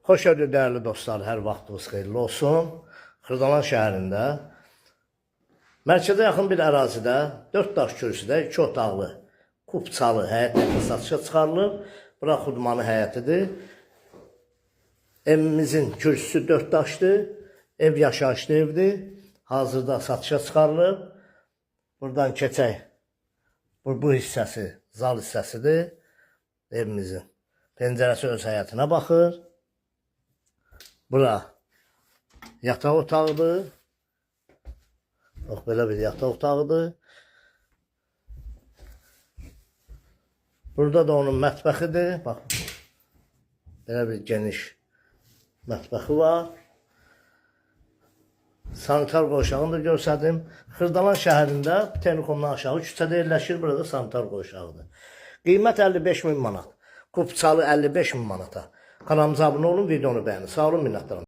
Xoş gördük dəyərli dostlar, hər vaxtınız xeyirli olsun. Xırdalan şəhərində mərkəzə yaxın bir ərazidə 4 daş kürsüdə 2 otaqlı, kupçalı həyət evi satışa çıxarılıb. Bura Xudmanı həyətidir. Evimizin kürsüsü 4 daşdır. Ev yaşayışlı evdir. Hazırda satışa çıxarılıb. Buradan keçək. Bu hissəsi zal hissəsidir evimizin. Pəncərəsi öz həyətinə baxır. Bura yataq otağıdır. Bax belə bir yataq otağıdır. Burada da onun mətbəxidir. Bax belə bir geniş mətbəxi var. Sanitar qovşağını da göstərdim. Xırdalan şəhərində Texnikumdan aşağı küçədə yerləşir. Burada sanitar qovşağıdır. Qiymət 55 min manat. Kupçalı 55 min manata. Kanalımıza abunə olun, videonu bəyənin. Sağ olun, minnətdaram.